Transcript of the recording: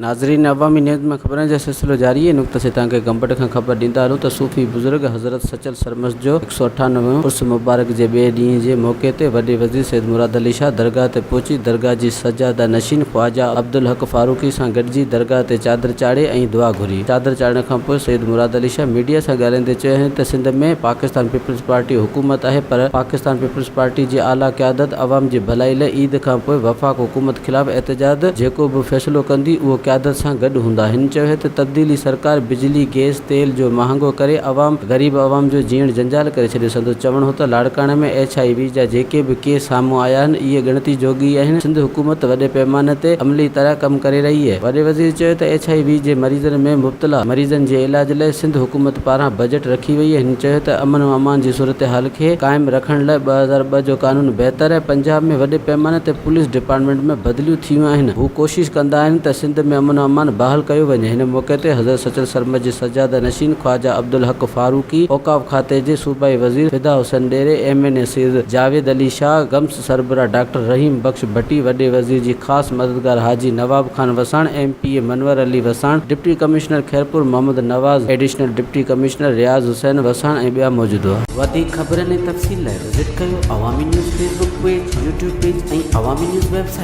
ناظرين عوامي نيوز ۾ خبرن جو سلسلو جاري آهي نقطه سي توهان کي گمبٽ کان خبر ڏيندا هلون ته صوفي بزرگ حضرت سچل سرمست جو هڪ سئو اٺانوي هون عرس مبارڪ جي ٻئي ڏينهن جي موقعي تي وڏي وزير سيد مراد علي شاهه درگاهه تي پهچي درگاهه جي سجاده نشين خواجه عبدالحق فاروقي سان گڏجي درگاهه تي چادر چاڙهي ۽ دعا گهري. چادر چاڙهڻ کانپوء سيد مراد علي شاهه ميڊيا سان ڳالهائيندي چيو ته سنڌ ۾ پاڪستان پيپلز پارٽي حڪومت آهي پر پاڪستان پيپلز پارٽي جي اعليٰ قيادت عوام جي ڀلائي لاء عيد کانپوء وفاق حڪومت خلاف احتجاج جيڪو به فيصلو ڪندي اهو قيادت سان گڏ هوندا. هن چيو ته تبديلي سرڪار بجلي، گئس، تيل جو مهانگو ڪري عوام غريب عوام جو جيئڻ جنجال ڪري ڇڏيو. سندس چوڻ هو ته لاڙڪاڻي ۾ ايڇ I V جا جيڪي به ڪيس سامهون آيا آهن اهي ڳڻتي جوڳي آهن، سنڌ حڪومت وڏي پئماني تي عملي طرح ڪم ڪري رهي اهي. وڏي وزير چيو ته ايڇ I V جي مريضن ۾ مبتلا مريضن جي علاج لاء سنڌ حڪومت پاران بجيٽ رکي وئي آهي. هن چيو ته امن و امان جي صورتحال کي قائم رکڻ لاء 2002 جو قانون بهتر آهي، پنجاب ۾ وڏي پئماني تي پوليس ڊپارٽمينٽ ۾ بدليون ٿيون آهن، هو ڪوشش ڪندا آهن ته سنڌ ۾ امن و امان بحال ڪيو وڃي. هن موقعي تي حضرت سچل سرمد جي سجاده نشين خواجه عبدالحق فاروقي، اوقاف کاتي جي صوبائي وزير Fida Hussain Deri, M N A Syed Javed Ali Shah, GIMS سربراهه ڊاڪٽر رحيم بخش ڀٽي، وڏي وزير جي خاص مددگار Haji Nawab Khan Wassan, M P A Munawar Ali Wassan, deputy commissioner Khairpur Muhammad Nawaz, additional deputy commissioner Riaz Hussain Wassan ۽ ٻيا موجود هئا. وڌيڪ خبرن ۽ تفصيل لاء وزٽ ڪيو Awami news Facebook page, YouTube page ۽ Awami news website.